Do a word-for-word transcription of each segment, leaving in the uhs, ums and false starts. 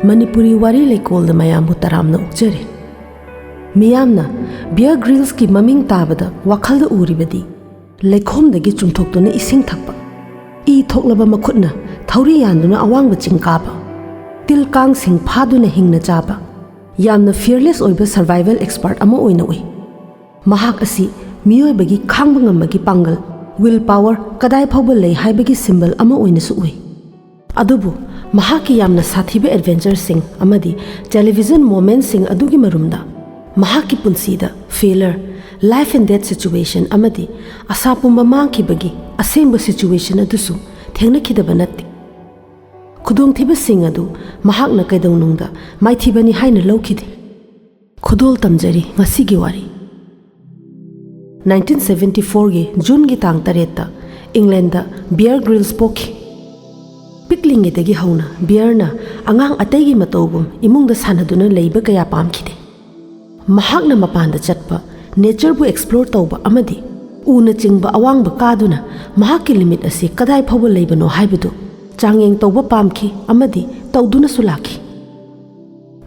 ꯃꯅꯤꯄꯨꯔꯤ ꯋꯥꯔꯤ ꯂꯩꯀꯣꯜꯗ ꯃꯌꯥꯝꯕꯨ ꯇꯔꯥꯝꯅ ꯑꯣꯛꯆꯔꯤ꯫ ꯃꯤꯌꯥꯝꯅ ꯕꯤꯌꯔ ꯒ꯭ꯔꯤꯜꯁꯀꯤ ꯃꯃꯤꯡ ꯇꯥꯕꯗ ꯋꯥꯈꯜꯗ ꯎꯔꯤꯕꯗꯤ ꯂꯩꯈꯣꯝꯗꯒꯤ ꯆꯨꯝꯊꯣꯛꯇꯨꯅ ꯏꯁꯤꯡ ꯊꯛꯄ, ꯏ ꯊꯣꯛꯂꯕ ꯃꯈꯨꯠꯅ ꯊꯧꯔꯤ ꯌꯥꯟꯗꯨꯅ ꯑꯋꯥꯡꯕ ꯆꯤꯡ ꯀꯥꯕ, ꯇꯤꯜ ꯀꯥꯡꯁꯤꯡ ꯐꯥꯗꯨꯅ ꯍꯤꯡꯅ ꯆꯥꯕ, ꯌꯥꯝꯅ fearless ꯑꯣꯏꯕ survival expert ꯑꯃ ꯑꯣꯏꯅ ꯎꯏ꯫ ꯃꯍꯥꯛ ꯑꯁꯤ ꯃꯤꯑꯣꯏꯕꯒꯤ ꯈꯥꯡꯕ ꯉꯝꯕꯒꯤ ꯄꯥꯡꯒꯜ, will power, ꯀꯗꯥꯏ ꯐꯥꯎꯕ ꯂꯩ ꯍꯥꯏꯕꯒꯤ symbol ꯑꯃ ꯑꯣꯏꯅꯁꯨ ꯎꯏ꯫ ꯑꯗꯨꯕꯨ ꯃꯍꯥꯛꯀꯤ ꯌꯥꯝꯅ ꯁꯥꯊꯤꯕ adventureꯁꯤꯡ ꯑꯃꯗꯤ television momentꯁꯤꯡ ꯑꯗꯨꯒꯤ ꯃꯔꯨꯝꯗ ꯃꯍꯥꯛꯀꯤ ꯄꯨꯟꯁꯤꯗ failure, life and death situation ꯑꯃꯗꯤ ꯑꯁꯥ ꯄꯨꯝꯕ ꯃꯥꯡꯈꯤꯕꯒꯤ ꯑꯁꯦꯡꯕ situation ꯑꯗꯨꯁꯨ ꯊꯦꯡꯅꯈꯤꯗꯕ ꯅꯠꯇꯦ꯫ ꯈꯨꯗꯣꯡꯊꯤꯕꯁꯤꯡ ꯑꯗꯨ ꯃꯍꯥꯛꯅ ꯀꯩꯗꯧꯅꯨꯡꯗ ꯃꯥꯏꯊꯤꯕꯅꯤ ꯍꯥꯏꯅ ꯂꯧꯈꯤꯗꯦ꯫ ꯈꯨꯗꯣꯜ ꯇꯝꯖꯔꯤ ꯉꯁꯤꯒꯤ ꯋꯥꯔꯤ꯫ Nineteen seventy fourꯒꯤ Juneꯒꯤ ꯇꯥꯡ ꯇꯔꯦꯠꯇ Englandꯗ ꯕꯤꯌꯔ ꯒ꯭ꯔꯤꯜꯁ ꯄꯣꯛꯈꯤ꯫ ꯄꯤꯛꯂꯤꯉꯩꯗꯒꯤ ꯍꯧꯅ ꯕꯤꯌꯔꯅ ꯑꯉꯥꯡ ꯑꯇꯩꯒꯤ ꯃꯇꯧꯒꯨꯝ ꯏꯃꯨꯡꯗ ꯁꯥꯟꯅꯗꯨꯅ ꯂꯩꯕ ꯀꯌꯥ ꯄꯥꯝꯈꯤꯗꯦ꯫ ꯃꯍꯥꯛꯅ ꯃꯄꯥꯟꯗ ꯆꯠꯄ, natureꯕꯨ explore ꯇꯧꯕ ꯑꯃꯗꯤ ꯎꯅ ꯆꯤꯡꯕ ꯑꯋꯥꯡꯕ ꯀꯥꯗꯨꯅ ꯃꯍꯥꯛꯀꯤ limit ꯑꯁꯤ ꯀꯗꯥꯏ ꯐꯥꯎꯕ ꯂꯩꯕꯅꯣ ꯍꯥꯏꯕꯗꯨ ꯆꯥꯡꯌꯦꯡ ꯇꯧꯕ ꯄꯥꯝꯈꯤ ꯑꯃꯗꯤ ꯇꯧꯗꯨꯅꯁꯨ ꯂꯥꯛꯈꯤ꯫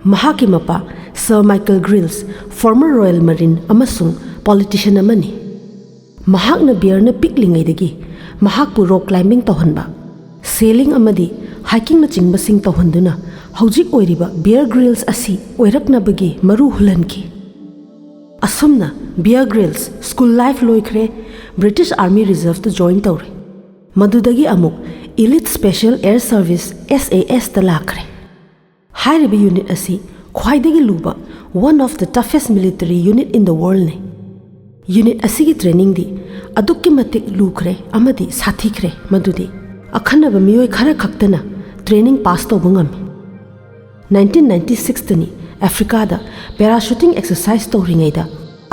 ꯃꯍꯥꯛꯀꯤ ꯃꯄꯥ Sir Michael Grills, former Royal Marine ꯑꯃꯁꯨꯡ politician ꯑꯃꯅꯤ꯫ ꯃꯍꯥꯛꯅ ꯕꯤꯌꯔꯅ ꯄꯤꯛꯂꯤꯉꯩꯗꯒꯤ ꯃꯍꯥꯛꯄꯨ rock climbing ꯇꯧꯍꯟꯕ, sailing ꯑꯃꯗꯤ hikingꯅꯆꯤꯡꯕꯁꯤꯡ ꯇꯧꯍꯟꯗꯨꯅ ꯍꯧꯖꯤꯛ ꯑꯣꯏꯔꯤꯕ ꯕꯤꯌꯔ ꯒ꯭ꯔꯤꯜꯁ ꯑꯁꯤ ꯑꯣꯏꯔꯛꯅꯕꯒꯤ ꯃꯔꯨ ꯍꯨꯜꯍꯟꯈꯤ꯫ ꯑꯁꯨꯝꯅ ꯕꯤꯌꯔ ꯒ꯭ꯔꯤꯜꯁ school life ꯂꯣꯏꯈ꯭ꯔꯦ, British Army Reserveꯇ join ꯇꯧꯔꯦ꯫ ꯃꯗꯨꯗꯒꯤ ꯑꯃꯨꯛ Elite Special Air Service, SASꯇ ꯂꯥꯛꯈ꯭ꯔꯦ꯫ ꯍꯥꯏꯔꯤꯕ unit ꯑꯁꯤ ꯈ꯭ꯋꯥꯏꯗꯒꯤ ꯂꯨꯕ, one of the toughest military unit in the worldꯅꯤ꯫ Unit ꯑꯁꯤꯒꯤ trainingꯗꯤ ꯑꯗꯨꯛꯀꯤ ꯃꯇꯤꯛ ꯂꯨꯈ꯭ꯔꯦ ꯑꯃꯗꯤ ꯁꯥꯊꯤꯈ꯭ꯔꯦ ꯃꯗꯨꯗꯤ ꯑꯈꯟꯅꯕ ꯃꯤꯑꯣꯏ ꯈꯔ ꯈꯛꯇꯅ training pass ꯇꯧꯕ ꯉꯝꯃꯤ꯫ Nineteen ninety sixꯇꯅꯤ Africaꯗ parachuting exercise ꯇꯧꯔꯤꯉꯩꯗ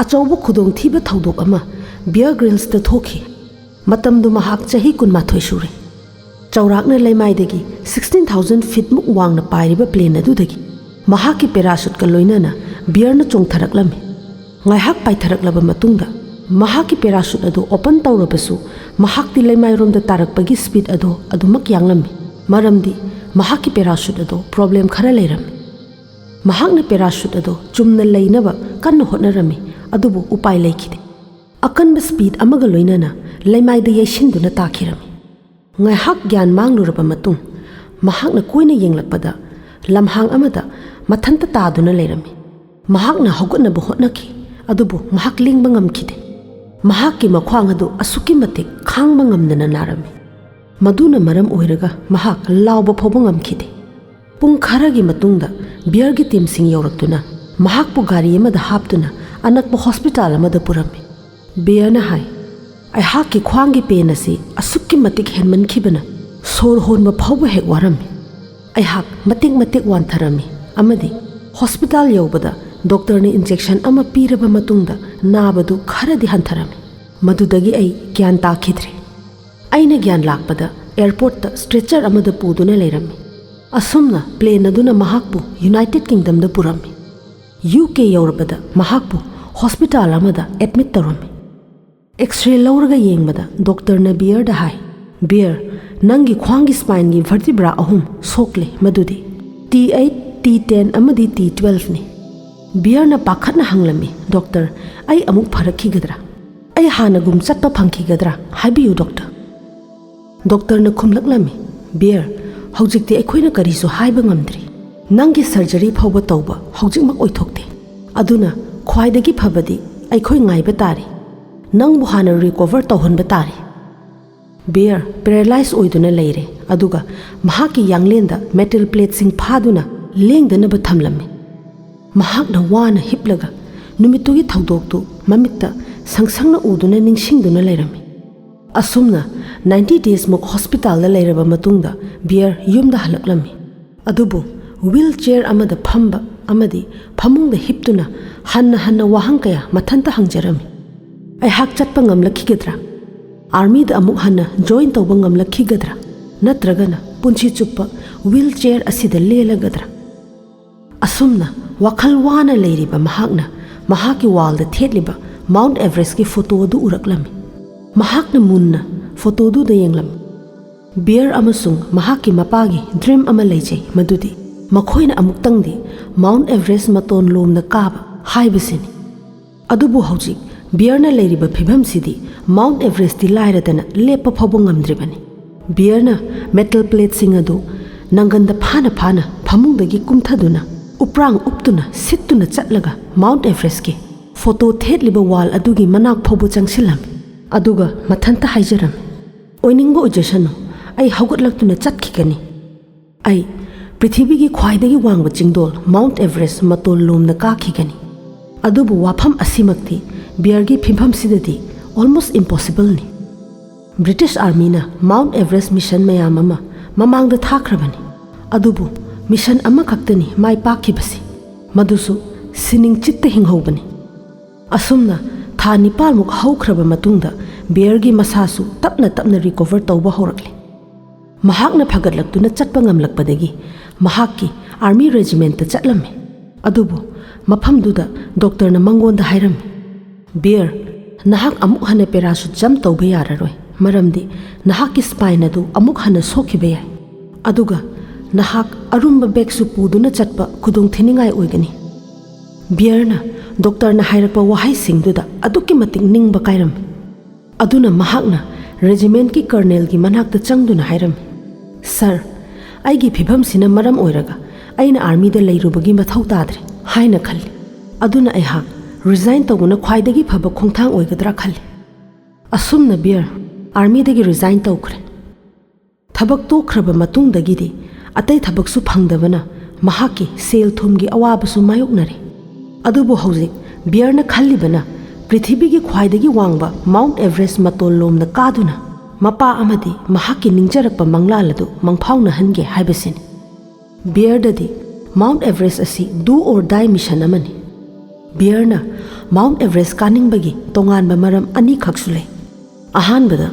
ꯑꯆꯧꯕ ꯈꯨꯗꯣꯡꯊꯤꯕ ꯊꯧꯗꯣꯛ ꯑꯃ ꯕꯤꯌꯔ ꯒ꯭ꯔꯤꯜꯁꯇ ꯊꯣꯛꯈꯤ꯫ ꯃꯇꯝꯗꯨ ꯃꯍꯥꯛ ꯆꯍꯤ ꯀꯨꯟꯃꯥꯊꯣꯏ ꯁꯨꯔꯦ꯫ ꯆꯥꯎꯔꯥꯛꯅ ꯂꯩꯃꯥꯏꯗꯒꯤ sixteen thousand feetꯃꯨꯛ ꯋꯥꯡꯅ ꯄꯥꯏꯔꯤꯕ plane ꯑꯗꯨꯗꯒꯤ ꯃꯍꯥꯛꯀꯤ parachuteꯀ ꯂꯣꯏꯅꯅ ꯕꯤꯌꯔꯅ ꯆꯣꯡꯊꯔꯛꯂꯝꯃꯤ꯫ ꯉꯥꯏꯍꯥꯛ ꯄꯥꯏꯊꯔꯛꯂꯕ ꯃꯇꯨꯡꯗ ꯃꯍꯥꯛꯀꯤ parachute ꯑꯗꯨ open ꯇꯧꯔꯕꯁꯨ ꯃꯍꯥꯛꯇꯤ ꯂꯩꯃꯥꯏꯔꯣꯝꯗ ꯇꯥꯔꯛꯄꯒꯤ speed ꯑꯗꯨ ꯑꯗꯨꯃꯛ ꯌꯥꯡꯂꯝꯃꯤ꯫ ꯃꯔꯝꯗꯤ ꯃꯍꯥꯛꯀꯤ parachute ꯑꯗꯣ problem ꯈꯔ ꯂꯩꯔꯝꯃꯤ꯫ ꯃꯍꯥꯛꯅ parachute ꯑꯗꯣ ꯆꯨꯝꯅ ꯂꯩꯅꯕ ꯀꯟꯅ ꯍꯣꯠꯅꯔꯝꯃꯤ, ꯑꯗꯨꯕꯨ ꯎꯄꯥꯏ ꯂꯩꯈꯤꯗꯦ꯫ ꯑꯀꯟꯕ speed ꯑꯃꯒ ꯂꯣꯏꯅꯅ ꯂꯩꯃꯥꯏꯗ ꯌꯩꯁꯤꯟꯗꯨꯅ ꯇꯥꯈꯤꯔꯝꯃꯤ꯫ ꯉꯥꯏꯍꯥꯛ ꯒ꯭ꯌꯥꯟ ꯃꯥꯡꯂꯨꯔꯕ ꯃꯇꯨꯡ, ꯃꯍꯥꯛꯅ ꯀꯣꯏꯅ ꯌꯦꯡꯂꯛꯄꯗ ꯂꯝꯍꯥꯡ ꯑꯃꯗ ꯃꯊꯟꯇ ꯇꯥꯗꯨꯅ ꯂꯩꯔꯝꯃꯤ꯫ ꯃꯍꯥꯛꯅ ꯍꯧꯒꯠꯅꯕ ꯍꯣꯠꯅꯈꯤ, ꯑꯗꯨꯕꯨ ꯃꯍꯥꯛ ꯂꯦꯡꯕ ꯉꯝꯈꯤꯗꯦ꯫ ꯃꯍꯥꯛꯀꯤ ꯃꯈ꯭ꯋꯥꯡ ꯑꯗꯨ ꯑꯁꯨꯛꯀꯤ ꯃꯇꯤꯛ ꯈꯥꯡꯕ ꯉꯝꯗꯅ ꯅꯥꯔꯝꯃꯤ꯫ ꯃꯗꯨꯅ ꯃꯔꯝ ꯑꯣꯏꯔꯒ ꯃꯍꯥꯛ ꯂꯥꯎꯕ ꯐꯥꯎꯕ ꯉꯝꯈꯤꯗꯦ꯫ ꯄꯨꯡ ꯈꯔꯒꯤ ꯃꯇꯨꯡꯗ ꯕꯤꯌꯔꯒꯤ teamꯁꯤꯡ ꯌꯧꯔꯛꯇꯨꯅ ꯃꯍꯥꯛꯄꯨ ꯒꯥꯔꯤ ꯑꯃꯗ ꯍꯥꯞꯇꯨꯅ ꯑꯅꯛꯄ hospital ꯑꯃꯗ ꯄꯨꯔꯝꯃꯤ꯫ ꯕꯤꯌꯔꯅ ꯍꯥꯏ, "ꯑꯩꯍꯥꯛꯀꯤ ꯈ꯭ꯋꯥꯡꯒꯤ pain ꯑꯁꯤ ꯑꯁꯨꯛꯀꯤ ꯃꯇꯤꯛ ꯍꯦꯟꯃꯟꯈꯤꯕꯅ ꯁꯣꯔ ꯍꯣꯟꯕ ꯐꯥꯎꯕ ꯍꯦꯛ ꯋꯥꯔꯝꯃꯤ꯫ ꯑꯩꯍꯥꯛ ꯃꯇꯤꯛ ꯃꯇꯤꯛ ꯋꯥꯟꯊꯔꯝꯃꯤ ꯑꯃꯗꯤ hospital ꯌꯧꯕꯗ doctorꯅ injection ꯑꯃ ꯄꯤꯔꯕ ꯃꯇꯨꯡꯗ ꯅꯥꯕꯗꯨ ꯈꯔꯗꯤ ꯍꯟꯊꯔꯝꯃꯤ꯫ ꯃꯗꯨꯗꯒꯤ ꯑꯩ ꯒ꯭ꯌꯥꯟ ꯇꯥꯈꯤꯗ꯭ꯔꯦ꯫ ꯑꯩꯅ ꯒ꯭ꯌꯥꯟ ꯂꯥꯛꯄꯗ airportꯇ stretcher ꯑꯃꯗ ꯄꯨꯗꯨꯅ ꯂꯩꯔꯝꯃꯤ꯫ ꯑꯁꯨꯝꯅ plane ꯑꯗꯨꯅ ꯃꯍꯥꯛꯄꯨ United Kingdomꯗ ꯄꯨꯔꯝꯃꯤ꯫ UK ꯌꯧꯔꯕꯗ ꯃꯍꯥꯛꯄꯨ hospital ꯑꯃꯗ admit ꯇꯧꯔꯝꯃꯤ꯫ X-ray ꯂꯧꯔꯒ ꯌꯦꯡꯕꯗ doctorꯅ ꯕꯤꯌꯔꯗ ꯍꯥꯏ, "ꯕꯤꯌꯔ, ꯅꯪꯒꯤ ꯈ꯭ꯋꯥꯡꯒꯤ spineꯒꯤ vertebra ꯑꯍꯨꯝ ꯁꯣꯛꯂꯦ, ꯃꯗꯨꯗꯤ T eight, T ten ꯑꯃꯗꯤ T twelveꯅꯤ꯫" ꯕꯤꯌꯔꯅ ꯄꯥꯈꯠꯅ ꯍꯪꯂꯝꯃꯤ, "Doctor, ꯑꯩ ꯑꯃꯨꯛ ꯐꯔꯛꯈꯤꯒꯗ꯭ꯔꯥ? ꯑꯩ ꯍꯥꯟꯅꯒꯨꯝ ꯆꯠꯄ ꯐꯪꯈꯤꯒꯗ꯭ꯔꯥ? ꯍꯥꯏꯕꯤꯌꯨ, doctor꯫" Doctorꯅ ꯈꯨꯝꯂꯛꯂꯝꯃꯤ, "ꯕꯤꯌꯔ, ꯍꯧꯖꯤꯛꯇꯤ ꯑꯩꯈꯣꯏꯅ ꯀꯔꯤꯁꯨ ꯍꯥꯏꯕ ꯉꯝꯗ꯭ꯔꯤ꯫ ꯅꯪꯒꯤ surgery ꯐꯥꯎꯕ ꯇꯧꯕ ꯍꯧꯖꯤꯛꯃꯛ ꯑꯣꯏꯊꯣꯛꯇꯦ꯫ ꯑꯗꯨꯅ ꯈ꯭ꯋꯥꯏꯗꯒꯤ ꯐꯕꯗꯤ ꯑꯩꯈꯣꯏ ꯉꯥꯏꯕ ꯇꯥꯔꯤ꯫ ꯅꯪꯕꯨ ꯍꯥꯟꯅ recover ꯇꯧꯍꯟꯕ ꯇꯥꯔꯤ꯫" ꯕꯤꯌꯔ paralyze ꯑꯣꯏꯗꯨꯅ ꯂꯩꯔꯦ, ꯑꯗꯨꯒ ꯃꯍꯥꯛꯀꯤ ꯌꯥꯡꯂꯦꯟꯗ metal plateꯁꯤꯡ ꯐꯥꯗꯨꯅ ꯂꯦꯡꯗꯅꯕ ꯊꯝꯂꯝꯃꯤ꯫ ꯃꯍꯥꯛꯅ ꯋꯥꯅ ꯍꯤꯞꯂꯒ ꯅꯨꯃꯤꯠꯇꯨꯒꯤ ꯊꯧꯗꯣꯛꯇꯨ ꯃꯃꯤꯠꯇ ꯁꯪꯁꯪꯅ ꯎꯗꯨꯅ ꯅꯤꯡꯁꯤꯡꯗꯨꯅ ꯂꯩꯔꯝꯃꯤ꯫ ꯑꯁꯨꯝꯅ ninety daysꯃꯨꯛ hospitalꯗ ꯂꯩꯔꯕ ꯃꯇꯨꯡꯗ ꯕꯤꯌꯔ ꯌꯨꯝꯗ ꯍꯜꯂꯛꯂꯝꯃꯤ꯫ ꯑꯗꯨꯕꯨ wheelchair ꯑꯃꯗ ꯐꯝꯕ ꯑꯃꯗꯤ ꯐꯃꯨꯡꯗ ꯍꯤꯞꯇꯨꯅ ꯍꯟꯅ ꯍꯟꯅ ꯋꯥꯍꯪ ꯀꯌꯥ ꯃꯊꯟꯇ ꯍꯪꯖꯔꯝꯃꯤ꯫ "ꯑꯩꯍꯥꯛ ꯆꯠꯄ ꯉꯝꯂꯛꯈꯤꯒꯗ꯭ꯔꯥ? Armyꯗ ꯑꯃꯨꯛ ꯍꯟꯅ join ꯇꯧꯕ ꯉꯝꯂꯛꯈꯤꯒꯗ꯭ꯔꯥ? ꯅꯠꯇ꯭ꯔꯒꯅ ꯄꯨꯟꯁꯤ ꯆꯨꯞꯄ wheelchair ꯑꯁꯤꯗ ꯂꯦꯜꯂꯒꯗ꯭ꯔꯥ?" ꯑꯁꯨꯝꯅ ꯋꯥꯈꯜ ꯋꯥꯅ ꯂꯩꯔꯤꯕ ꯃꯍꯥꯛꯅ ꯃꯍꯥꯛꯀꯤ wallꯗ ꯊꯦꯠꯂꯤꯕ Mount Everestꯀꯤ photo ꯑꯗꯨ ꯎꯔꯛꯂꯝꯃꯤ꯫ ꯃꯍꯥꯛꯅ ꯃꯨꯟꯅ photoꯗꯨꯗ ꯌꯦꯡꯂꯝꯃꯤ꯫ ꯕꯤꯌꯔ ꯑꯃꯁꯨꯡ ꯃꯍꯥꯛꯀꯤ ꯃꯄꯥꯒꯤ ꯗ꯭ꯔꯤꯝ ꯑꯃ ꯂꯩꯖꯩ, ꯃꯗꯨꯗꯤ ꯃꯈꯣꯏꯅ ꯑꯃꯨꯛꯇꯪꯗꯤ ꯃꯥꯎꯟꯠ ꯑꯦꯚꯔꯦꯁ ꯃꯇꯣꯟ ꯂꯣꯝꯅ ꯀꯥꯕ ꯍꯥꯏꯕꯁꯤꯅꯤ꯫ ꯑꯗꯨꯕꯨ ꯍꯧꯖꯤꯛ ꯕꯤꯌꯔꯅ ꯂꯩꯔꯤꯕ ꯐꯤꯚꯝꯁꯤꯗꯤ ꯃꯥꯎꯟꯠ ꯑꯦꯚꯔꯦꯁꯇꯤ ꯂꯥꯏꯔꯗꯅ ꯂꯦꯞꯄ ꯐꯥꯎꯕ ꯉꯝꯗ꯭ꯔꯤꯕꯅꯤ꯫ ꯕꯤꯌꯔꯅ ꯃꯦꯇꯜ ꯄ꯭ꯂꯦꯠꯁꯤꯡ ꯑꯗꯨ ꯅꯪꯒꯟꯗ ꯐꯥꯅ ꯐꯥꯅ ꯐꯃꯨꯡꯗꯒꯤ ꯀꯨꯝꯊꯗꯨꯅ, ꯎꯞꯔꯥꯡ ꯎꯞꯇꯨꯅ ꯁꯤꯠꯇꯨꯅ ꯆꯠꯂꯒ ꯃꯥꯎꯟꯠ ꯑꯦꯚꯔꯦꯁꯀꯤ ꯐꯣꯇꯣ ꯊꯦꯠꯂꯤꯕ ꯋꯥꯜ ꯑꯗꯨꯒꯤ ꯃꯅꯥꯛ ꯐꯥꯎꯕ ꯆꯪꯁꯤꯜꯂꯝꯃꯤ꯫ ꯑꯗꯨꯒ ꯃꯊꯟꯇ ꯍꯥꯏꯖꯔꯝꯃꯤ, "ꯑꯣꯏꯅꯤꯡꯕ ꯑꯣꯏꯖꯁꯅꯨ, ꯑꯩ ꯍꯧꯒꯠꯂꯛꯇꯨꯅ ꯆꯠꯈꯤꯒꯅꯤ꯫ ꯑꯩ ꯄ꯭ꯔꯤꯊꯤꯕꯤꯒꯤ ꯈ꯭ꯋꯥꯏꯗꯒꯤ ꯋꯥꯡꯕ ꯆꯤꯡꯗꯣꯜ ꯃꯥꯎꯟꯠ ꯑꯦꯚꯔꯦꯁ ꯃꯇꯣꯟ ꯂꯣꯝꯅ ꯀꯥꯈꯤꯒꯅꯤ꯫" ꯑꯗꯨꯕꯨ ꯋꯥꯐꯝ ꯑꯁꯤꯃꯛꯇꯤ ꯕꯤꯌꯔꯒꯤ ꯐꯤꯕꯝꯁꯤꯗꯗꯤ ꯑꯣꯜꯃꯣꯁ ꯏꯝꯄꯣꯁꯤꯕꯜꯅꯤ꯫ ꯕ꯭ꯔꯤꯇꯤꯁ ꯑꯥꯔꯃꯤꯅ ꯃꯥꯎꯟꯠ ꯑꯦꯚꯔꯦꯁ ꯃꯤꯁꯟ ꯃꯌꯥꯝ ꯑꯃ ꯃꯃꯥꯡꯗ ꯊꯥꯈ꯭ꯔꯕꯅꯤ, ꯑꯗꯨꯕꯨ ꯃꯤꯁꯟ ꯑꯃꯈꯛꯇꯅꯤ ꯃꯥꯏ ꯄꯥꯛꯈꯤꯕꯁꯤ, ꯃꯗꯨꯁꯨ ꯁꯤꯅꯤꯡ ꯆꯤꯠꯇ ꯍꯤꯡꯍꯧꯕꯅꯤ꯫ ꯑꯁꯨꯝꯅ ꯊꯥ ꯅꯤꯄꯥꯜꯃꯨꯛ ꯍꯧꯈ꯭ꯔꯕ ꯃꯇꯨꯡꯗ ꯕꯤꯌꯔꯒꯤ ꯃꯁꯥꯁꯨ ꯇꯞꯅ ꯇꯞꯅ ꯔꯤꯀꯣꯚꯔ ꯇꯧꯕ ꯍꯧꯔꯛꯂꯦ꯫ ꯃꯍꯥꯛꯅ ꯐꯒꯠꯂꯛꯇꯨꯅ ꯆꯠꯄ ꯉꯝꯂꯛꯄꯗꯒꯤ ꯃꯍꯥꯛꯀꯤ ꯑꯥꯔꯃꯤ ꯔꯦꯖꯤꯃꯦꯟꯠꯇ ꯆꯠꯂꯝꯃꯤ꯫ ꯑꯗꯨꯕꯨ ꯃꯐꯝꯗꯨꯗ ꯗꯣꯛꯇꯔꯅ ꯃꯉꯣꯟꯗ ꯍꯥꯏꯔꯝꯃꯤ, "ꯕꯤꯌꯔ, ꯅꯍꯥꯛ ꯑꯃꯨꯛ ꯍꯟꯅ ꯄꯦꯔꯥꯁꯨꯠ ꯖꯝꯞ ꯇꯧꯕ ꯌꯥꯔꯔꯣꯏ, ꯃꯔꯝꯗꯤ ꯅꯍꯥꯛꯀꯤ ꯁ꯭ꯄꯥꯏꯟ ꯑꯗꯨ ꯑꯃꯨꯛ ꯍꯟꯅ ꯁꯣꯛꯈꯤꯕ ꯌꯥꯏ꯫ ꯑꯗꯨꯒ ꯅꯍꯥꯛ ꯑꯔꯨꯝꯕ ꯕꯦꯒꯁꯨ ꯄꯨꯗꯨꯅ ꯆꯠꯄ ꯈꯨꯗꯣꯡꯊꯤꯅꯤꯡꯉꯥꯏ ꯑꯣꯏꯒꯅꯤ꯫" ꯕꯤꯌꯔꯅ ꯗꯣꯛꯇꯔꯅ ꯍꯥꯏꯔꯛꯄ ꯋꯥꯍꯩꯁꯤꯡꯗꯨꯗ ꯑꯗꯨꯛꯀꯤ ꯃꯇꯤꯛ ꯅꯤꯡꯕ ꯀꯥꯏꯔꯝꯃꯤ꯫ ꯑꯗꯨꯅ ꯃꯍꯥꯛꯅ ꯔꯦꯖꯤꯃꯦꯟꯠꯀꯤ ꯀꯔꯅꯦꯜꯒꯤ ꯃꯅꯥꯛꯇ ꯆꯪꯗꯨꯅ ꯍꯥꯏꯔꯝꯃꯤ, "ꯁꯔ, ꯑꯩꯒꯤ ꯐꯤꯕꯝꯁꯤꯅ ꯃꯔꯝ ꯑꯣꯏꯔꯒ ꯑꯩꯅ ꯑꯥꯔꯃꯤꯗ ꯂꯩꯔꯨꯕꯒꯤ ꯃꯊꯧ ꯇꯥꯗ꯭ꯔꯦ ꯍꯥꯏꯅ ꯈꯜꯂꯤ꯫ ꯑꯗꯨꯅ ꯑꯩꯍꯥꯛ ꯔꯤꯖꯥꯏꯟ ꯇꯧꯕꯅ ꯈ꯭ꯋꯥꯏꯗꯒꯤ ꯐꯕ ꯈꯣꯡꯊꯥꯡ ꯑꯣꯏꯒꯗ꯭ꯔꯥ ꯈꯜꯂꯤ꯫" ꯑꯁꯨꯝꯅ ꯕꯤꯌꯔ ꯑꯥꯔꯃꯤꯗꯒꯤ ꯔꯤꯖꯥꯏꯟ ꯇꯧꯈ꯭ꯔꯦ꯫ ꯊꯕꯛ ꯇꯣꯛꯈ꯭ꯔꯕ ꯃꯇꯨꯡꯗꯒꯤꯗꯤ ꯑꯇꯩ ꯊꯕꯛꯁꯨ ꯐꯪꯗꯕꯅ ꯃꯍꯥꯛꯀꯤ ꯁꯦꯜ ꯊꯨꯝꯒꯤ ꯑꯋꯥꯕꯁꯨ ꯃꯥꯌꯣꯛꯅꯔꯦ꯫ ꯑꯗꯨꯕꯨ ꯍꯧꯖꯤꯛ ꯕꯤꯌꯔꯅ ꯈꯜꯂꯤꯕꯅ ꯄ꯭ꯔꯤꯊꯤꯕꯤꯒꯤ ꯈ꯭ꯋꯥꯏꯗꯒꯤ ꯋꯥꯡꯕ ꯃꯥꯎꯟꯠ ꯑꯦꯚꯔꯦꯁ ꯃꯇꯣꯜ ꯂꯣꯝꯅ ꯀꯥꯗꯨꯅ ꯃꯄꯥ ꯑꯃꯗꯤ ꯃꯍꯥꯛꯀꯤ ꯅꯤꯡꯖꯔꯛꯄ ꯃꯪꯂꯥꯟ ꯑꯗꯨ ꯃꯪꯐꯥꯎꯅꯍꯟꯒꯦ ꯍꯥꯏꯕꯁꯤꯅꯤ꯫ ꯕꯤꯌꯔꯗꯗꯤ ꯃꯥꯎꯟꯠ ꯑꯦꯚꯔꯦꯁ ꯑꯁꯤ do or die mission ꯑꯃꯅꯤ꯫ ꯕꯤꯌꯔꯅ ꯃꯥꯎꯟꯠ ꯑꯦꯚꯔꯦꯁ ꯀꯥꯅꯤꯡꯕꯒꯤ ꯇꯣꯉꯥꯟꯕ ꯃꯔꯝ ꯑꯅꯤꯈꯛꯁꯨ ꯂꯩ꯫ ꯑꯍꯥꯟꯕꯗ,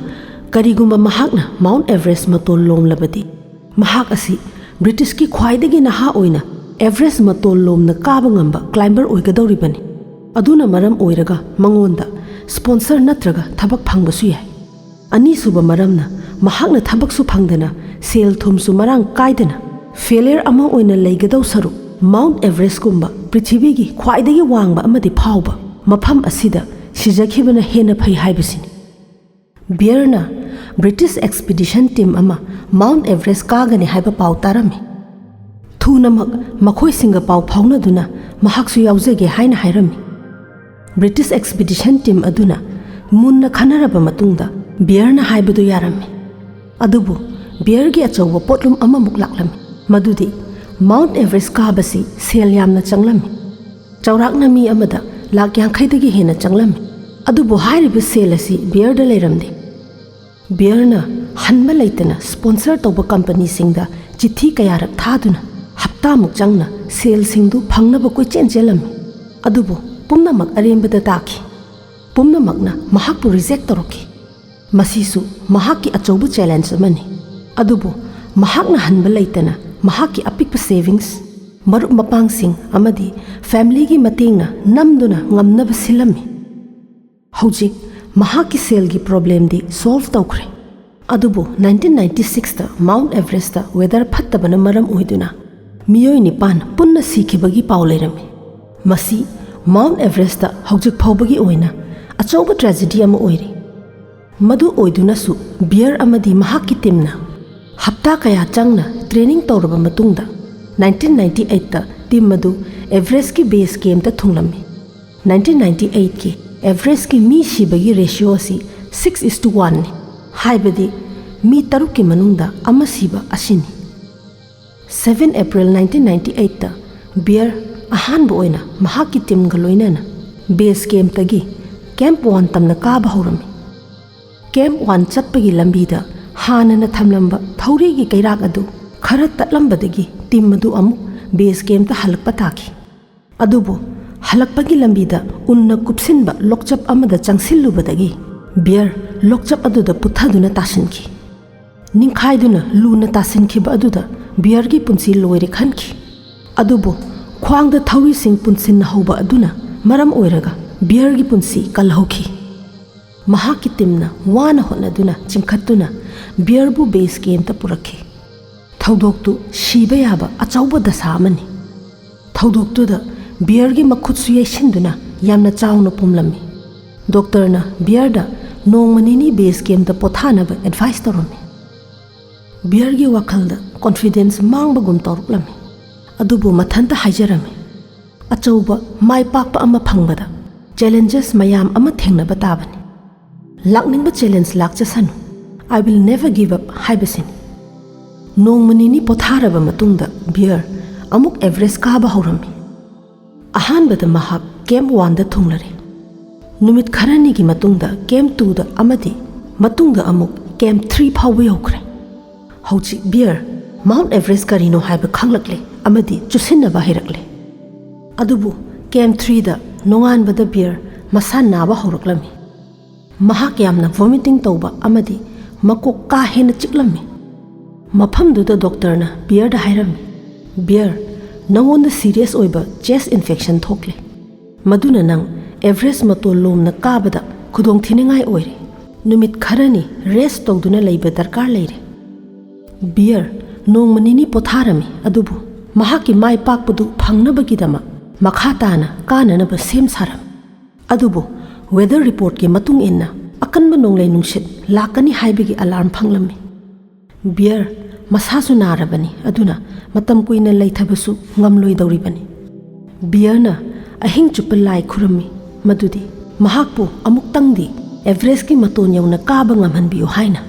ꯀꯔꯤꯒꯨꯝꯕ ꯃꯍꯥꯛꯅ ꯃꯥꯎꯟꯠ ꯑꯦꯚꯔꯦꯁ ꯃꯇꯣꯜ ꯂꯣꯝꯂꯕꯗꯤ, ꯃꯍꯥꯛ ꯑꯁꯤ ꯕ꯭ꯔꯤꯇꯤꯁꯀꯤ ꯈ꯭ꯋꯥꯏꯗꯒꯤ ꯅꯍꯥ ꯑꯣꯏꯅ ꯑꯦꯚꯔꯦꯁ ꯃꯇꯣꯜ ꯂꯣꯝꯅ ꯀꯥꯕ ꯉꯝꯕ ꯀ꯭ꯂꯥꯏꯝꯕꯔ ꯑꯣꯏꯒꯗꯧꯔꯤꯕꯅꯤ꯫ ꯑꯗꯨꯅ ꯃꯔꯝ ꯑꯣꯏꯔꯒ ꯃꯉꯣꯟꯗ ꯁ꯭ꯄꯣꯟꯁꯔ ꯅꯠꯇ꯭ꯔꯒ ꯊꯕꯛ ꯐꯪꯕꯁꯨ ꯌꯥꯏ꯫ ꯑꯅꯤꯁꯨꯕ ꯃꯔꯝꯅ, ꯃꯍꯥꯛꯅ ꯊꯕꯛꯁꯨ ꯐꯪꯗꯅ, ꯁꯦꯜ ꯊꯨꯝꯁꯨ ꯃꯔꯥꯡ ꯀꯥꯏꯗꯅ, ꯐꯦꯂꯤꯌꯔ ꯑꯃ ꯑꯣꯏꯅ ꯂꯩꯒꯗꯧ ꯁꯔꯨꯛ, ꯃꯥꯎꯟꯠ ꯑꯦꯚꯔꯦꯁ꯭ꯠꯀꯨꯝꯕ ꯄ꯭ꯔꯤꯊꯤꯕꯤꯒꯤ ꯈ꯭ꯋꯥꯏꯗꯒꯤ ꯋꯥꯡꯕ ꯑꯃꯗꯤ ꯐꯥꯎꯕ ꯃꯐꯝ ꯑꯁꯤꯗ ꯁꯤꯖꯈꯤꯕꯅ ꯍꯦꯟꯅ ꯐꯩ ꯍꯥꯏꯕꯁꯤꯅꯤ꯫ ꯕꯤꯌꯔꯅ ꯕ꯭ꯔꯤꯇꯤꯁ ꯑꯦꯛꯁꯄꯤꯗꯤꯁꯟ ꯇꯤꯝ ꯑꯃ ꯃꯥꯎꯟꯠ ꯑꯦꯚꯔꯦꯁ꯭ꯠ ꯀꯥꯒꯅꯤ ꯍꯥꯏꯕ ꯄꯥꯎ ꯇꯥꯔꯝꯃꯤ꯫ ꯊꯨꯅꯃꯛ ꯃꯈꯣꯏꯁꯤꯡꯒ ꯄꯥꯎ ꯐꯥꯎꯅꯗꯨꯅ ꯃꯍꯥꯛꯁꯨ ꯌꯥꯎꯖꯒꯦ ꯍꯥꯏꯅ ꯍꯥꯏꯔꯝꯃꯤ꯫ ꯕ꯭ꯔꯤꯇꯤꯁ ꯑꯦꯛꯁꯄꯤꯗꯤꯁꯟ ꯇꯤꯝ ꯑꯗꯨꯅ ꯃꯨꯟꯅ ꯈꯟꯅꯔꯕ ꯃꯇꯨꯡꯗ ꯕꯤꯌꯔꯅ ꯍꯥꯏꯕꯗꯨ ꯌꯥꯔꯝꯃꯤ꯫ ꯑꯗꯨꯕꯨ ꯕꯤꯌꯔꯒꯤ ꯑꯆꯧꯕ ꯄꯣꯠꯂꯨꯝ ꯑꯃꯃꯨꯛ ꯂꯥꯛꯂꯝꯃꯤ, ꯃꯗꯨꯗꯤ ꯃꯥꯎꯟꯠ ꯑꯦꯚꯔꯦꯁ꯭ꯠ ꯀꯥꯕꯁꯤ ꯁꯦꯜ ꯌꯥꯝꯅ ꯆꯪꯂꯝꯃꯤ꯫ ꯆꯥꯎꯔꯥꯛꯅ ꯃꯤ ꯑꯃꯗ ꯂꯥꯈ ꯌꯥꯡꯈꯩꯗꯒꯤ ꯍꯦꯟꯅ ꯆꯪꯂꯝꯃꯤ꯫ ꯑꯗꯨꯕꯨ ꯍꯥꯏꯔꯤꯕ ꯁꯦꯜ ꯑꯁꯤ ꯕꯤꯌꯔꯗ ꯂꯩꯔꯝꯗꯦ꯫ ꯕꯤꯌꯔꯅ ꯍꯟꯕ ꯂꯩꯇꯅ ꯁ꯭ꯄꯣꯟꯁꯔ ꯇꯧꯕ ꯀꯝꯄꯅꯤꯁꯤꯡꯗ ꯆꯤꯊꯤ ꯀꯌꯥꯔꯛ ꯊꯥꯗꯨꯅ ꯍꯞꯇꯥꯃꯨꯛ ꯆꯪꯅ ꯁꯦꯜꯁꯤꯡꯗꯨ ꯐꯪꯅꯕ ꯀꯣꯏꯆꯦꯟ ꯆꯦꯜꯂꯝꯃꯤ꯫ ꯑꯗꯨꯕꯨ ꯄꯨꯝꯅꯃꯛ ꯑꯔꯦꯝꯕꯗ ꯇꯥꯈꯤ꯫ ꯄꯨꯝꯅꯃꯛꯅ ꯃꯍꯥꯛꯄꯨ ꯔꯤꯖꯦꯛ ꯇꯧꯔꯛꯈꯤ꯫ ꯃꯁꯤꯁꯨ ꯃꯍꯥꯛꯀꯤ ꯑꯆꯧꯕ ꯆꯦꯂꯦꯟꯖ ꯑꯃꯅꯤ꯫ ꯑꯗꯨꯕꯨ ꯃꯍꯥꯛꯅ ꯍꯟꯕ ꯂꯩꯇꯅ ꯃꯍꯥꯛꯀꯤ ꯑꯄꯤꯛꯄ ꯁꯦꯚꯤꯡꯁ, ꯃꯔꯨꯞ ꯃꯄꯥꯡꯁꯤꯡ ꯑꯃꯗꯤ ꯐꯦꯃꯤꯂꯤꯒꯤ ꯃꯇꯦꯡꯅ ꯅꯝꯗꯨꯅ ꯉꯝꯅꯕ ꯁꯤꯜꯂꯝꯃꯤ꯫ ꯍꯧꯖꯤꯛ ꯃꯍꯥꯛꯀꯤ ꯁꯦꯜꯒꯤ ꯄ꯭ꯔꯣꯕ꯭ꯂꯦꯝꯗꯤ ꯁꯣꯜꯚ ꯇꯧꯈ꯭ꯔꯦ꯫ ꯑꯗꯨꯕꯨ ꯅꯥꯏꯟꯇꯤꯟ ꯅꯥꯏꯟꯇꯤ ꯁꯤꯛꯁꯇ ꯃꯥꯎꯟꯠ ꯑꯦꯚꯔꯦꯁ꯭ꯠꯇ ꯋꯦꯗꯔ ꯐꯠꯇꯕꯅ ꯃꯔꯝ ꯑꯣꯏꯗꯨꯅ ꯃꯤꯑꯣꯏ ꯅꯤꯄꯥꯟ ꯄꯨꯟꯅ ꯁꯤꯈꯤꯕꯒꯤ ꯄꯥꯎ ꯂꯩꯔꯝꯃꯤ꯫ ꯃꯁꯤ ꯃꯥꯎꯟꯠ ꯑꯦꯚꯔꯦꯁ꯭ꯠꯇ ꯍꯧꯖꯤꯛ ꯐꯥꯎꯕꯒꯤ ꯑꯣꯏꯅ ꯑꯆꯧꯕ ꯇ꯭ꯔꯦꯖꯦꯗꯤ ꯑꯃ ꯑꯣꯏꯔꯤ꯫ ꯃꯗꯨ ꯑꯣꯏꯗꯨꯅꯁꯨ ꯕꯤꯌꯔ ꯑꯃꯗꯤ ꯃꯍꯥꯛꯀꯤ ꯇꯤꯝꯅ ꯍꯞꯇꯥ ꯀꯌꯥ ꯆꯪꯅ ꯇ꯭ꯔꯦꯅꯤꯡ ꯇꯧꯔꯕ ꯃꯇꯨꯡꯗ ꯅꯥꯏꯟꯇꯤꯟ ꯅꯥꯏꯟꯇꯤ ꯑꯩꯠꯇ ꯇꯤꯝ ꯑꯗꯨ ꯑꯦꯚꯔꯦꯁ꯭ꯠꯀꯤ ꯕꯦꯖ ꯀꯦꯝꯞꯇ ꯊꯨꯡꯂꯝꯃꯤ꯫ ꯅꯥꯏꯟꯇꯤꯟ ꯅꯥꯏꯟꯇꯤ ꯑꯩꯠꯀꯤ ꯑꯦꯚꯔꯦꯁ꯭ꯠꯀꯤ ꯃꯤ ꯁꯤꯕꯒꯤ ꯔꯦꯁꯤꯑꯣ ꯑꯁꯤ six is to one ꯅꯤ, ꯍꯥꯏꯕꯗꯤ ꯃꯤ ꯇꯔꯨꯛꯀꯤ ꯃꯅꯨꯡꯗ ꯑꯃ ꯁꯤꯕ ꯑꯁꯤꯅꯤ꯫ ꯁꯚꯦꯟ ꯑꯦꯄ꯭ꯔꯤꯜ ꯅꯥꯏꯟꯇꯤꯟ ꯅꯥꯏꯟꯇꯤ ꯑꯩꯠꯇ ꯕꯤꯌꯔ ꯑꯍꯥꯟꯕ ꯑꯣꯏꯅ ꯃꯍꯥꯛꯀꯤ ꯇꯤꯝꯒ ꯂꯣꯏꯅꯅ ꯕꯦꯖ ꯀꯦꯝꯞꯇꯒꯤ ꯀꯦꯝꯞ ꯋꯥꯟ ꯇꯝꯅ ꯀꯥꯕ ꯍꯧꯔꯝꯃꯤ꯫ ꯀꯦꯝꯞ ꯋꯥꯟ ꯆꯠꯄꯒꯤ ꯂꯝꯕꯤꯗ ꯍꯥꯟꯅꯅ ꯊꯝꯂꯝꯕ ꯊꯧꯔꯤꯒꯤ ꯀꯩꯔꯥꯛ ꯑꯗꯨ ꯈꯔ ꯇꯠꯂꯝꯕꯗꯒꯤ ꯇꯤꯝ ꯑꯗꯨ ꯑꯃꯨꯛ ꯕꯦꯖ ꯀꯦꯝꯞꯇ ꯍꯜꯂꯛꯄ ꯇꯥꯈꯤ꯫ ꯑꯗꯨꯕꯨ ꯍꯜꯂꯛꯄꯒꯤ ꯂꯝꯕꯤꯗ ꯎꯟꯅ ꯀꯨꯞꯁꯤꯟꯕ ꯂꯣꯛꯆꯞ ꯑꯃꯗ ꯆꯪꯁꯤꯜꯂꯨꯕꯗꯒꯤ ꯕꯤꯌꯔ ꯂꯣꯛꯆꯞ ꯑꯗꯨꯗ ꯄꯨꯠꯊꯗꯨꯅ ꯇꯥꯁꯤꯟꯈꯤ꯫ ꯅꯤꯡꯈꯥꯏꯗꯨꯅ ꯂꯨꯅ ꯇꯥꯁꯤꯟꯈꯤꯕ ꯑꯗꯨꯗ ꯕꯤꯌꯔꯒꯤ ꯄꯨꯟꯁꯤ ꯂꯣꯏꯔꯦ ꯈꯟꯈꯤ꯫ ꯑꯗꯨꯕꯨ ꯈ꯭ꯋꯥꯡꯗ ꯊꯧꯔꯤꯁꯤꯡ ꯄꯨꯟꯁꯤꯟꯅꯍꯧꯕ ꯑꯗꯨꯅ ꯃꯔꯝ ꯑꯣꯏꯔꯒ ꯕꯤꯌꯔꯒꯤ ꯄꯨꯟꯁꯤ ꯀꯜꯍꯧꯈꯤ꯫ ꯃꯍꯥꯛꯀꯤ ꯇꯤꯝꯅ ꯋꯥꯅ ꯍꯣꯠꯅꯗꯨꯅ ꯆꯤꯡꯈꯠꯇꯨꯅ ꯕꯤꯌꯔꯕꯨ ꯕꯦꯁ ꯀꯦꯝꯇ ꯄꯨꯔꯛꯈꯤ꯫ ꯊꯧꯗꯣꯛꯇꯨ ꯁꯤꯕ ꯌꯥꯕ ꯑꯆꯧꯕ ꯗꯁꯥ ꯑꯃꯅꯤ꯫ ꯊꯧꯗꯣꯛꯇꯨꯗ ꯕꯤꯌꯔꯒꯤ ꯃꯈꯨꯠꯁꯨ ꯌꯩꯁꯤꯟꯗꯨꯅ ꯌꯥꯝꯅ ꯆꯥꯎꯅ ꯄꯣꯝꯂꯝꯃꯤ꯫ ꯗꯣꯛꯇꯔꯅ ꯕꯤꯌꯔꯗ ꯅꯣꯡꯃ ꯅꯤꯅꯤ ꯕꯦꯁ ꯀꯦꯝꯇ ꯄꯣꯊꯥꯅꯕ ꯑꯦꯗꯚꯥꯏꯁ ꯇꯧꯔꯝꯃꯤ꯫ ꯕꯤꯌꯔꯒꯤ ꯋꯥꯈꯜꯗ ꯀꯣꯟꯐꯤꯗꯦꯟꯁ ꯃꯥꯡꯕꯒꯨꯝ ꯇꯧꯔꯛꯂꯝꯃꯤ꯫ ꯑꯗꯨꯕꯨ ꯃꯊꯟꯇ ꯍꯥꯏꯖꯔꯝꯃꯤ, "ꯑꯆꯧꯕ ꯃꯥꯏ ꯄꯥꯛꯄ ꯑꯃ ꯐꯪꯕꯗ ꯆꯦꯂꯦꯟꯖꯦꯁ ꯃꯌꯥꯝ ꯑꯃ ꯊꯦꯡꯅꯕ ꯇꯥꯕꯅꯤ꯫ ꯂꯥꯛꯅꯤꯡꯕ challenge ꯂꯥꯛꯆꯁꯅꯨ, I will never give up" ꯍꯥꯏꯕꯁꯤꯅꯤ꯫ ꯅꯣꯡꯃ ꯅꯤꯅꯤ ꯄꯣꯊꯥꯔꯕ ꯃꯇꯨꯡꯗ ꯕꯤꯌꯔ ꯑꯃꯨꯛ ꯑꯦꯚꯔꯦꯁ ꯀꯥꯕ ꯍꯧꯔꯝꯃꯤ꯫ ꯑꯍꯥꯟꯕꯗ ꯃꯍꯥꯛ ꯀꯦꯝꯞ ꯋꯥꯟꯗ ꯊꯨꯡꯂꯔꯦ꯫ ꯅꯨꯃꯤꯠ ꯈꯔꯅꯤꯒꯤ ꯃꯇꯨꯡꯗ ꯀꯦꯝꯞ ꯇꯨꯗ ꯑꯃꯗꯤ ꯃꯇꯨꯡꯗ ꯑꯃꯨꯛ ꯀꯦꯝꯞ ꯊ꯭ꯔꯤ ꯐꯥꯎꯕ ꯌꯧꯈ꯭ꯔꯦ꯫ ꯍꯧꯖꯤꯛ ꯕꯤꯌꯔ ꯃꯥꯎꯟꯠ ꯑꯦꯚꯔꯦꯁ ꯀꯔꯤꯅꯣ ꯍꯥꯏꯕ ꯈꯪꯂꯛꯂꯦ ꯑꯃꯗꯤ ꯆꯨꯁꯤꯟꯅꯕ ꯍꯩꯔꯛꯂꯦ꯫ ꯑꯗꯨꯕꯨ ꯀꯦꯝꯞ ꯊ꯭ꯔꯤꯗ ꯅꯣꯡꯉꯥꯟꯕꯗ ꯕꯤꯌꯔ ꯃꯁꯥ ꯅꯥꯕ ꯍꯧꯔꯛꯂꯝꯃꯤ꯫ ꯃꯍꯥꯛ ꯌꯥꯝꯅ ꯚꯣꯃꯤꯇꯤꯡ ꯇꯧꯕ ꯑꯃꯗꯤ ꯃꯀꯣꯛ ꯀꯥ ꯍꯦꯟꯅ ꯆꯤꯛꯂꯝꯃꯤ꯫ ꯃꯐꯝꯗꯨꯗ ꯗꯣꯛꯇꯔꯅ ꯕꯤꯌꯔꯗ ꯍꯥꯏꯔꯝꯃꯤ, "ꯕꯤꯌꯔ, ꯅꯉꯣꯟꯗ ꯁꯤꯔꯤꯌꯁ ꯑꯣꯏꯕ ꯆꯦꯁ ꯏꯟꯐꯦꯛꯁꯟ ꯊꯣꯛꯂꯦ꯫ ꯃꯗꯨꯅ ꯅꯪ ꯑꯦꯚꯔꯦꯁ ꯃꯇꯣꯟ ꯂꯣꯝꯅ ꯀꯥꯕꯗ ꯈꯨꯗꯣꯡꯊꯤꯅꯤꯡꯉꯥꯏ ꯑꯣꯏꯔꯦ꯫ ꯅꯨꯃꯤꯠ ꯈꯔꯅꯤ ꯔꯦꯁ ꯇꯧꯗꯨꯅ ꯂꯩꯕ ꯗꯔꯀꯥꯔ ꯂꯩꯔꯦ꯫ ꯕꯤꯌꯔ ꯅꯣꯡꯃ ꯅꯤꯅꯤ ꯄꯣꯊꯥꯔꯝꯃꯤ, ꯑꯗꯨꯕꯨ ꯃꯍꯥꯛꯀꯤ ꯃꯥꯏ ꯄꯥꯛꯄꯗꯨ ꯐꯪꯅꯕꯒꯤꯗꯃꯛ ꯃꯈꯥ ꯇꯥꯅ ꯀꯥꯅꯅꯕ ꯁꯦꯝ ꯁꯥꯔꯝꯃꯤ꯫ ꯑꯗꯨꯕꯨ ꯋꯦꯗꯔ ꯔꯤꯄꯣꯔꯠꯀꯤ ꯃꯇꯨꯡ ꯏꯟꯅ ꯑꯀꯟꯕ ꯅꯣꯡꯂꯩ ꯅꯨꯡꯁꯤꯠ ꯂꯥꯛꯀꯅꯤ ꯍꯥꯏꯕꯒꯤ ꯑꯂꯥꯔꯝ ꯐꯪꯂꯝꯃꯤ꯫ ꯕꯤꯌꯔ ꯃꯁꯥꯁꯨ ꯅꯥꯔꯕꯅꯤ, ꯑꯗꯨꯅ ꯃꯇꯝ ꯀꯨꯏꯅ ꯂꯩꯊꯕꯁꯨ ꯉꯝꯂꯣꯏꯗꯧꯔꯤꯕꯅꯤ꯫ ꯕꯤꯌꯔꯅ ꯑꯍꯤꯡ ꯆꯨꯞꯄ ꯂꯥꯏ ꯈꯨꯔꯝꯃꯤ, ꯃꯗꯨꯗꯤ ꯃꯍꯥꯛꯄꯨ ꯑꯃꯨꯛꯇꯪꯗꯤ ꯑꯦꯚꯔꯦꯁꯀꯤ ꯃꯇꯣꯟ ꯌꯧꯅ ꯀꯥꯕ ꯉꯝꯍꯟꯕꯤꯌꯨ ꯍꯥꯏꯅ꯫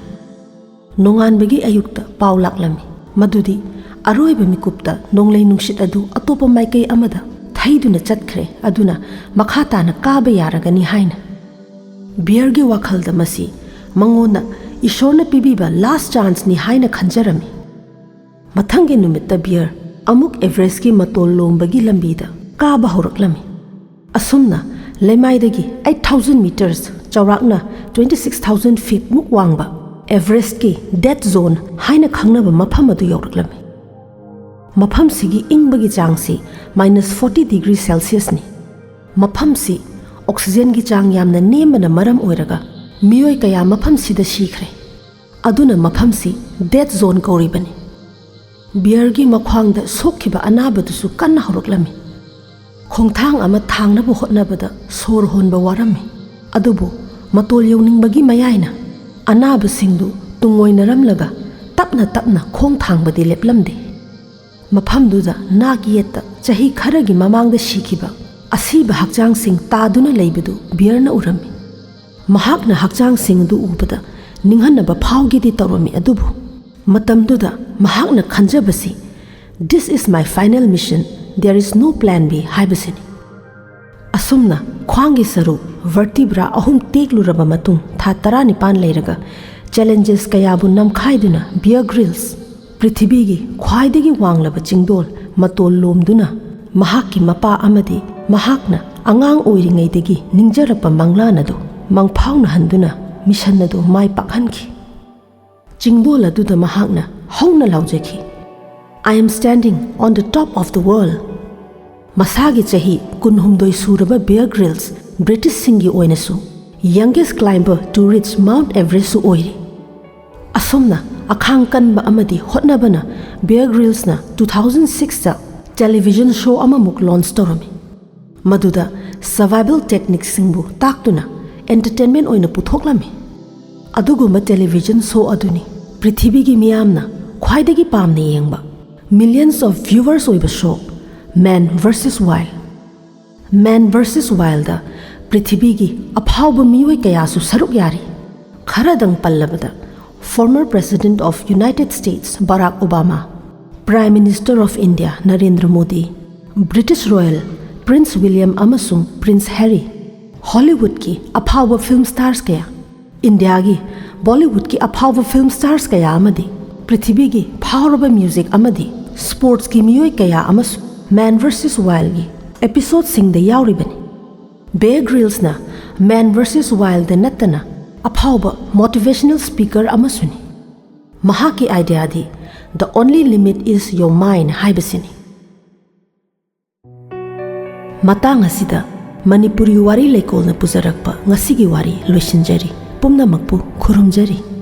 ꯅꯣꯡꯉꯥꯟꯕꯒꯤ ꯑꯌꯨꯛꯇ ꯄꯥꯎ ꯂꯥꯛꯂꯝꯃꯤ, ꯃꯗꯨꯗꯤ ꯑꯔꯣꯏꯕ ꯃꯤꯀꯨꯞꯇ ꯅꯣꯡꯂꯩ ꯅꯨꯡꯁꯤꯠ ꯑꯗꯨ ꯑꯇꯣꯞꯄ ꯃꯥꯏꯀꯩ ꯑꯃꯗ ꯊꯩꯗꯨꯅ ꯆꯠꯈ꯭ꯔꯦ, ꯑꯗꯨꯅ ꯃꯈꯥ ꯇꯥꯅ ꯀꯥꯕ ꯌꯥꯔꯒꯅꯤ ꯍꯥꯏꯅ꯫ ꯕꯤꯌꯔꯒꯤ ꯋꯥꯈꯜꯗ ꯃꯁꯤ ꯃꯉꯣꯟꯗ ꯏꯁꯣꯔꯅ ꯄꯤꯕꯤꯕ ꯂꯥꯁ ꯆꯥꯟꯁꯅꯤ ꯍꯥꯏꯅ ꯈꯟꯖꯔꯝꯃꯤ꯫ ꯃꯊꯪꯒꯤ ꯅꯨꯃꯤꯠꯇ ꯕꯤꯌꯔ ꯑꯃꯨꯛ ꯑꯦꯚꯔꯦꯁꯀꯤ ꯃꯇꯣꯜ ꯂꯣꯝꯕꯒꯤ ꯂꯝꯕꯤꯗ ꯀꯥꯕ ꯍꯧꯔꯛꯂꯝꯃꯤ꯫ ꯑꯁꯨꯝꯅ ꯂꯩꯃꯥꯏꯗꯒꯤ ꯑꯩꯠ ꯊꯥꯎꯖꯟ ꯃꯤꯇꯔꯁ, ꯆꯥꯎꯔꯥꯛꯅ ꯇ꯭ꯋꯦꯟꯇꯤ ꯁꯤꯛꯁ ꯊꯥꯎꯖꯟ ꯐꯤꯠꯃꯨꯛ ꯋꯥꯡꯕ ꯑꯦꯚꯔꯦꯁꯀꯤ ꯗꯦꯠ ꯖꯣꯟ ꯍꯥꯏꯅ ꯈꯪꯅꯕ ꯃꯐꯝ ꯑꯗꯨ ꯌꯧꯔꯛꯂꯝꯃꯤ꯫ ꯃꯐꯝꯁꯤꯒꯤ ꯏꯪꯕꯒꯤ ꯆꯥꯡꯁꯤ ꯃꯥꯏꯅꯁ ꯐꯣꯔꯇꯤ ꯗꯤꯒ꯭ꯔꯤ ꯁꯦꯜꯁꯤꯌꯁꯅꯤ꯫ ꯃꯐꯝꯁꯤ ꯑꯣꯛꯁꯤꯖꯦꯟꯒꯤ ꯆꯥꯡ ꯌꯥꯝꯅ ꯅꯦꯝꯕꯅ ꯃꯔꯝ ꯑꯣꯏꯔꯒ ꯃꯤꯑꯣꯏ ꯀꯌꯥ ꯃꯐꯝꯁꯤꯗ ꯁꯤꯈ꯭ꯔꯦ꯫ ꯑꯗꯨꯅ ꯃꯐꯝꯁꯤ ꯗꯦꯠ ꯖꯣꯟ ꯀꯧꯔꯤꯕꯅꯤ꯫ ꯕꯤꯌꯔꯒꯤ ꯃꯈ꯭ꯋꯥꯡꯗ ꯁꯣꯛꯈꯤꯕ ꯑꯅꯥꯕꯗꯨꯁꯨ ꯀꯟꯅ ꯍꯧꯔꯛꯂꯝꯃꯤ꯫ ꯈꯣꯡꯊꯥꯡ ꯑꯃ ꯊꯥꯡꯅꯕ ꯍꯣꯠꯅꯕꯗ ꯁꯣꯔ ꯍꯣꯟꯕ ꯋꯥꯔꯝꯃꯤ꯫ ꯑꯗꯨꯕꯨ ꯃꯇꯣꯜ ꯌꯧꯅꯤꯡꯕꯒꯤ ꯃꯌꯥꯏꯅ ꯑꯅꯥꯕꯁꯤꯡꯗꯨ ꯇꯨꯡꯑꯣꯏꯅꯔꯝꯂꯒ ꯇꯞꯅ ꯇꯞꯅ ꯈꯣꯡ ꯊꯥꯡꯕꯗꯤ ꯂꯦꯞꯂꯝꯗꯦ꯫ ꯃꯐꯝꯗꯨꯗ ꯅꯥꯛ ꯌꯦꯠꯇ ꯆꯍꯤ ꯈꯔꯒꯤ ꯃꯃꯥꯡꯗ ꯁꯤꯈꯤꯕ ꯑꯁꯤꯕ ꯍꯛꯆꯥꯡꯁꯤꯡ ꯇꯥꯗꯨꯅ ꯂꯩꯕꯗꯨ ꯕꯤꯌꯔꯅ ꯎꯔꯝꯃꯤ꯫ ꯃꯍꯥꯛꯅ ꯍꯛꯆꯥꯡꯁꯤꯡ ꯑꯗꯨ ꯎꯕꯗ ꯅꯤꯡꯍꯟꯅꯕ ꯐꯥꯎꯒꯦꯗꯤ ꯇꯧꯔꯝꯃꯤ, ꯑꯗꯨꯕꯨ ꯃꯇꯝꯗꯨꯗ ꯃꯍꯥꯛꯅ ꯈꯟꯖꯕꯁꯤ, "This is my final mission, there is no plan B" ꯍꯥꯏꯕꯁꯤꯅꯤ꯫ ꯑꯁꯨꯝꯅ ꯈ꯭ꯋꯥꯡꯒꯤ ꯁꯔꯨꯛ vertebra ꯑꯍꯨꯝ ꯇꯦꯛꯂꯨꯔꯕ ꯃꯇꯨꯡ ꯊꯥ ꯇꯔꯥꯅꯤꯄꯥꯟ ꯂꯩꯔꯒ challenges ꯀꯌꯥꯕꯨ ꯅꯝꯈꯥꯏꯗꯨꯅ ꯕꯤꯌꯔ ꯒ꯭ꯔꯤꯜꯁ ꯄ꯭ꯔꯤꯊꯤꯕꯤꯒꯤ ꯈ꯭ꯋꯥꯏꯗꯒꯤ ꯋꯥꯡꯂꯕ ꯆꯤꯡꯗꯣꯜ ꯃꯇꯣꯜ ꯂꯣꯝꯗꯨꯅ ꯃꯍꯥꯛꯀꯤ ꯃꯄꯥ ꯑꯃꯗꯤ ꯃꯍꯥꯛꯅ ꯑꯉꯥꯡ ꯑꯣꯏꯔꯤꯉꯩꯗꯒꯤ ꯅꯤꯡꯖꯔꯛꯄ ꯃꯪꯂꯥꯟ ꯑꯗꯨ ꯃꯪꯐꯥꯎꯅꯍꯟꯗꯨꯅ ꯃꯤꯁꯟ ꯑꯗꯨ ꯃꯥꯏ ꯄꯥꯛꯍꯟꯈꯤ꯫ ꯆꯤꯡꯗꯣꯜ ꯑꯗꯨꯗ ꯃꯍꯥꯛꯅ ꯍꯧꯅ ꯂꯥꯎꯖꯈꯤ, "I am standing on the top of the world!" ꯃꯁꯥꯒꯤ ꯆꯍꯤ ꯀꯨꯟꯍꯨꯝꯗꯣꯏ ꯁꯨꯔꯕ ꯕꯤꯌꯔ ꯒ꯭ꯔꯤꯜꯁ ꯕ꯭ꯔꯤꯇꯤꯁꯁꯤꯡꯒꯤ ꯑꯣꯏꯅꯁꯨ youngest climber to reach Mount Everestꯁꯨ ꯑꯣꯏꯔꯤ꯫ ꯑꯁꯨꯝꯅ ꯑꯈꯥꯡ ꯀꯟꯕ ꯑꯃꯗꯤ ꯍꯣꯠꯅꯕꯅ ꯕꯤꯌꯔ ꯒ꯭ꯔꯤꯜꯁꯅ two thousand sixꯇ television show ꯑꯃꯃꯨꯛ launch ꯇꯧꯔꯝꯃꯤ꯫ ꯃꯗꯨꯗ survival techniqueꯁꯤꯡꯕꯨ ꯇꯥꯛꯇꯨꯅ entertainment ꯑꯣꯏꯅ ꯄꯨꯊꯣꯛꯂꯝꯃꯤ꯫ ꯑꯗꯨꯒꯨꯝꯕ television show ꯑꯗꯨꯅꯤ ꯄ꯭ꯔꯤꯊꯤꯕꯤꯒꯤ ꯃꯤꯌꯥꯝꯅ ꯈ꯭ꯋꯥꯏꯗꯒꯤ ꯄꯥꯝꯅ ꯌꯦꯡꯕ, millions of viewers ꯑꯣꯏꯕ show Man versus Wild꯫ Man versus Wildꯗ ꯄ꯭ꯔꯤꯊꯤꯕꯤꯒꯤ ꯑꯐꯥꯎꯕ ꯃꯤꯑꯣꯏ ꯀꯌꯥꯁꯨ ꯁꯔꯨꯛ ꯌꯥꯔꯤ꯫ ꯈꯔꯗꯪ ꯄꯜꯂꯕꯗ, former President of United States Barack Obama, Prime Minister of India Narendra Modi, British Royal Prince William ꯑꯃꯁꯨꯡ Prince Harry, Hollywoodꯀꯤ ꯑꯐꯥꯎꯕ film stars ꯀꯌꯥ, ꯏꯟꯗꯤꯌꯥꯒꯤ Bollywoodꯀꯤ ꯑꯐꯥꯎꯕ film stars ꯀꯌꯥ ꯑꯃꯗꯤ ꯄ꯭ꯔꯤꯊꯤꯕꯤꯒꯤ ꯐꯥꯎꯔꯕ music ꯑꯃꯗꯤ sportsꯀꯤ ꯃꯤꯑꯣꯏ ꯀꯌꯥ ꯑꯃꯁꯨ Man versus Wildꯒꯤ episodeꯁꯤꯡꯗ ꯌꯥꯎꯔꯤꯕꯅꯤ꯫ ꯕꯤꯌꯔ ꯒ꯭ꯔꯤꯜꯁꯅ Man versus Wildꯗ ꯅꯠꯇꯅ ꯑꯐꯥꯎꯕ motivational speaker ꯑꯃꯁꯨꯅꯤ꯫ ꯃꯍꯥꯛꯀꯤ ideaꯗꯤ "The only limit is your mind" ꯍꯥꯏꯕꯁꯤꯅꯤ꯫ ꯃꯇꯥꯡ ꯑꯁꯤꯗ ꯃꯅꯤꯄꯨꯔꯤ ꯋꯥꯔꯤ ꯂꯩꯀꯣꯜꯅ ꯄꯨꯖꯔꯛꯄ ꯉꯁꯤꯒꯤ ꯋꯥꯔꯤ ꯂꯣꯏꯁꯤꯟꯖꯔꯤ꯫ ꯄꯨꯝꯅꯃꯛꯄꯨ ꯈꯨꯔꯨꯝꯖꯔꯤ꯫